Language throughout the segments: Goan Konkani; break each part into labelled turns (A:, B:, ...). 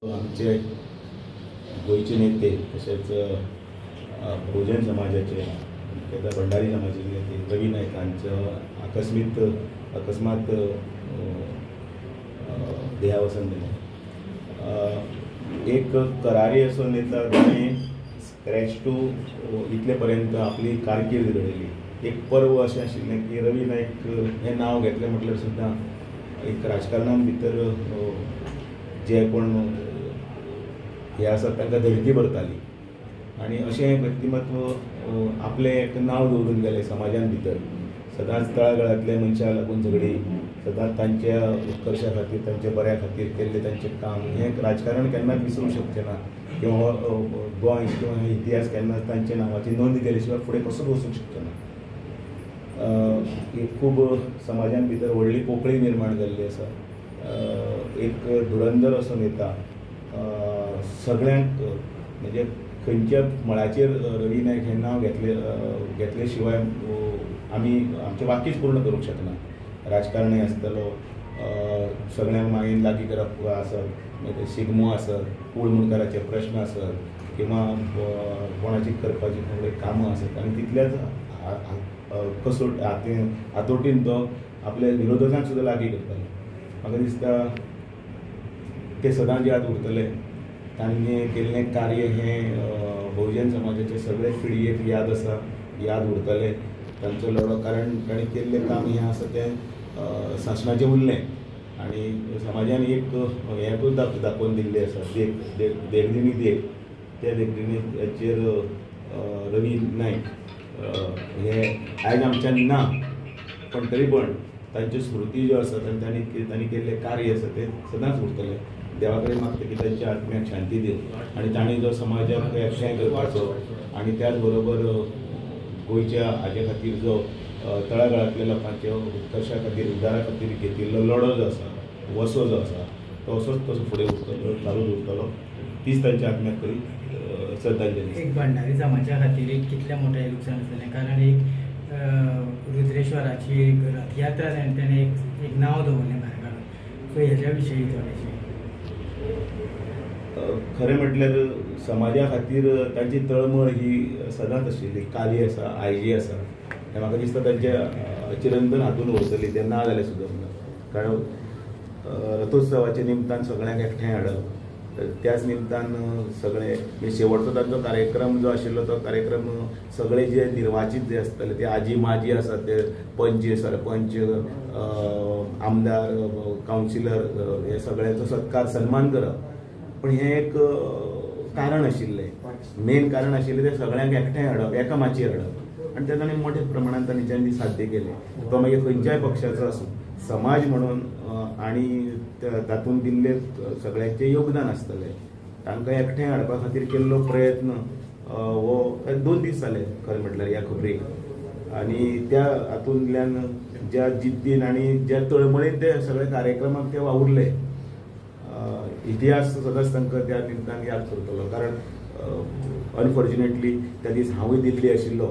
A: आमचे गोंयचे नेते तशेंच बहुजन समाजाचे मुख्यतः भंडारी समाजाचे नेते रवी नायक हांचो अकस्मात देहावसान जालें. एक करारी असो नेता ताणें स्क्रॅच टू इतले पर्यंत आपली कारकीर्द घडयली. एक पर्व अशें आशिल्लें की रवी नायक हें नांव घेतलें म्हटल्यार सुद्दां एक राजकारणान भितर जे कोण हे आसात तांकां धडकी भरताली आनी अशें व्यक्तिमत्व आपलें एक नांव दवरून गेलें समाजान भितर. सदांच तळागाळांतल्या मनशां लागून झगडी, सदांच तांच्या उत्कर्शा खातीर तांच्या बऱ्या खातीर केल्लें तांचें काम हें राजकारण केन्नाच विसरूंक शकचें ना किंवा गोंय किंवा इतिहास केन्नाच तांच्या नांवाची नोंद केली शिवाय फुडें कसोच वचूंक शकचो ना. एक खूब समाजान भितर व्हडली पोकळी निर्माण जाल्ली आसा. एक धुरंधर असो नेता सगळ्यांक म्हणजे खंयच्या मळाचेर रवी नायक हें नांव घेतले शिवाय आमी आमचें वाक्यच पूर्ण करूंक शकना. राजकारणी आसतलो, सगळ्यांक मागीर लागीं करप आसत, मागीर शिगमो आसत, कूळ मुंडकाराचे प्रश्न आसत किंवा कोणाची करपाची सगळीं कामां आसत आनी तितल्याच कसोट हातोटीन तो आपल्या विरोधकांक सुद्दां लागीं करतालो. म्हाका दिसता ते सदांच याद उरतले. तांणी केल्लें कार्य हें बहुजन समाजाचे सगळे पिळगेक याद आसा, याद उरतलें तांचो लढो, कारण तांणी केल्लें काम हें आसा तें सासणाचें उरलें आनी समाजान एक हेंकूच दाखोवन दिल्लें आसा, देखदिणी देख. त्या देखदिणीचेर रवी नायक हे आयज आमच्यान ना, पण तरी पण तांच्यो स्मृती ज्यो आसात आनी तांणी केल्लें कार्य आसा तें सदांच उरतलें. देवा कडेन मागता की तांच्या आत्म्याक शांती दिवं आनी तांणी जो समाजाक एकठांय करपाचो आनी त्याच बरोबर गोंयच्या हाजे खातीर जो तळागाळांतल्या लोकांच्या उत्कर्शा खातीर उद्धारा खातीर घेतिल्लो लढो जो आसा, वसो जो आसा तो असोच तसो फुडें उरतलो, चालूच उरतलो. तीच तांच्या आत्म्याक करी श्रद्धांजली.
B: एक भंडारी समाजा खातीर एक कितलें मोठें लुकसाण जालें, कारण एक रुद्रेश्वराची एक रथयात्रा ताणें एक नांव दवरलें भायर काडून, सो हेज्या विशयी थोडेशें.
A: खरें म्हटल्यार समाजा खातीर तांची तळमळ ही सदांच आशिल्ली, काली आसा, आयजी आसा, हें म्हाका दिसता तांच्या चिरंतन हातून उरतली, तें ना जालें सुद्दां. कारण रथोत्सवाच्या निमतान सगळ्यांक एकठांय हाडप, त्याच निमतान सगळे शेवटचो तांचो कार्यक्रम जो आशिल्लो तो कार्यक्रम सगळे जे निर्वाचीत जे आसतले ते आजी माजी आसात ते पंच, सरपंच, आमदार, कावन्सिलर हे सगळ्यांचो सत्कार सन्मान करप. पण हें एक कारण आशिल्लें, मेन कारण आशिल्लें तें सगळ्यांक एकठांय हाडप, एका माचयेर हाडप आनी तें ताणें मोठ्या प्रमाणान तांच्यांनी साध्य केलें. तो मागीर खंयच्याय पक्षाचो आसूं, समाज म्हणून आनी तातूंत दिल्ले सगळ्यांचें योगदान आसतलें. तांकां एकठांय हाडपा खातीर केल्लो प्रयत्न हो 2 दीस जाले खरें म्हटल्यार ह्या खबरेक, आनी त्या हातूंतल्यान ज्या जिद्दीन आनी ज्या तळमळीन ते सगळे कार्यक्रमाक ते वावुरले, इतिहास सदांच तांकां त्या निमतान याद करतलो. कारण अनफॉर्च्युनेटली त्या दीस हांवूय दिल्ली आशिल्लो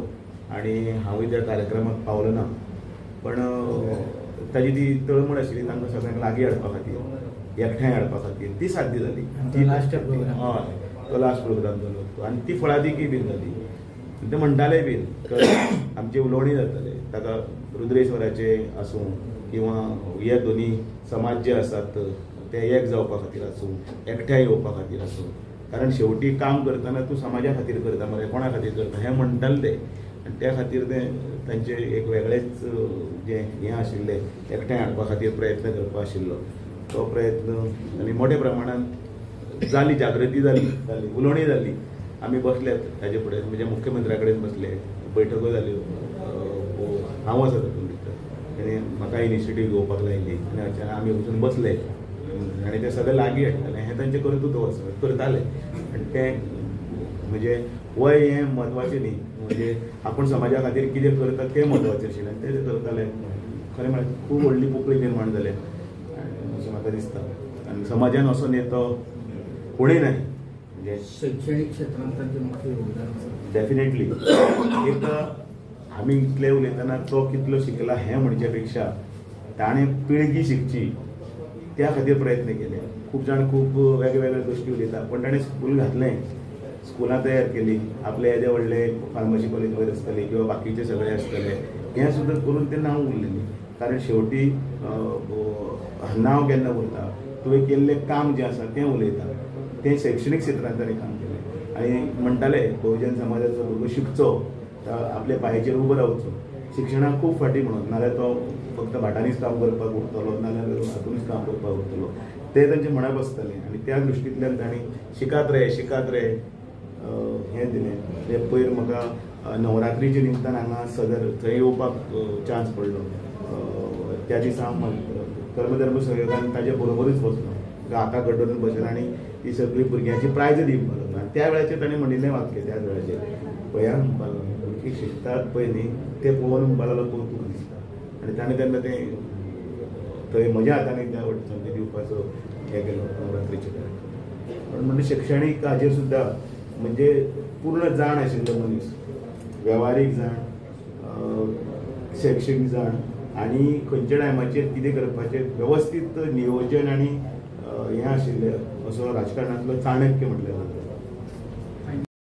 A: आनी हांवूय त्या कार्यक्रमाक पावलो ना, पण ताजी ती तळमळ आशिल्ली तांकां सगळ्यांक लागीं हाडपा खातीर, एकठांय हाडपा खातीर, ती साध्य जाली.
B: ती लास्ट प्रोग्राम,
A: हय, तो लास्ट प्रोग्राम जालो आनी ती फळादीकय बीन जाली. ते म्हणटाले बीन आमची उलोवणी जाताले ताका रुद्रेश्वराचे आसूं किंवा हे दोनी समाज जे आसात ते एक जावपा खातीर आसूं, एकठांय येवपा खातीर आसूं, कारण शेवटी काम करतना तूं समाजा खातीर करता मरे, कोणा खातीर करता हें म्हणटाले ते. आनी त्या खातीर ते तांचें एक वेगळेंच जें हें आशिल्लें एकठांय हाडपा खातीर प्रयत्न करपा आशिल्लो तो प्रयत्न आनी मोठ्या प्रमाणान जाली, जागृती जाली, उलोवणी जाली. आमी बसले ताजे फुडें म्हणजे मुख्यमंत्र्या कडेन बसले, बैठको जाल्यो, हांव आसा तातूंत भितर, आनी म्हाका इनिशिएटीव घेवपाक लायली आनी अचानक आमी वचून बसले आनी ते सगळे लागीं हाडटाले. हें तांचें कर्तृत्व आसा, करताले. आनी तें म्हणजे वय हें म्हत्वाचें न्ही, म्हणजे आपूण समाजा खातीर कितें करता तें म्हत्वाचें आशिल्लें आनी तें करताले. खरें म्हळ्यार खूब व्हडली पोकळी निर्माण जाल्या अशें म्हाका दिसता. आनी समाजान असो नेतो कोणूय न्हय, म्हणजे
B: शैक्षणीक क्षेत्रांत तांचें मोठें योगदान आसा.
A: डेफिनेटली एक आमी इतलें उलयतना तो कितलो शिकला हें म्हणचे पेक्षा ताणें पिळगी शिकची त्या खातीर प्रयत्न केले. खूब जाण खूब वेगळे गोश्टी उलयता, पूण ताणें स्कूल घातलें, स्कुलां तयार केली, आपले येदे व्हडले फार्मसी कॉलेज वयर आसतले किंवा बाकीचे सगळे आसतले, हें सुद्दां करून तें नांव उरलें न्ही. कारण शेवटी नांव केन्ना उरता, तुवें केल्लें काम जें आसा तें उलयता. तें शैक्षणीक क्षेत्रांत ताणें काम केलें आनी म्हणटाले बहुजन समाजाचो भुरगो शिकचो, आपल्या पांयाचेर उबो रावचो, शिक्षणाक खूब फाटीं म्हणून, नाजाल्यार तो फक्त भाटांनीच काम करपाक उरतलो, नाजाल्यार हातूनच काम करपाक उरतलो, तें तांचें म्हणप आसतालें. आनी त्या दृश्टींतल्यान तांणी शिकात रे शिकात रे हें दिलें. तें पयर म्हाका नवरात्रीच्या निमतान हांगा सदर थंय येवपाक चान्स पडलो. त्या दिसा हांव कर्मधर्म सहयोगान ताजे बरोबरूच बसलो, हाका घडोवन बसलो आनी ती सगळी भुरग्यांची प्रायज दिवपाक लागलो. आनी त्या वेळाचेर ताणें म्हणिल्लें वाक्य, त्याच वेळाचेर पळया म्हणपाक लागलो, भुरगीं शिकतात पळय न्ही तें पळोवन म्हणपाक लागलो कौतूक दिसता. आनी ताणें तेन्ना तें थंय म्हज्या हातान त्या वटच्यान दिवपाचो हें केलो नवरात्रीचें कार्यक्रम. पण म्हणजे शिक्षणीक हाजेर सुद्दां म्हणजे पूर्ण जाण आशिल्लो मनीस, वेव्हारीक जाण, शैक्षणीक जाण आनी खंयच्या टायमाचेर कितें करपाचें वेवस्थीत नियोजन आनी हें आशिल्लें असो राजकारणांतलो चाणक्य म्हटल्यार जाता.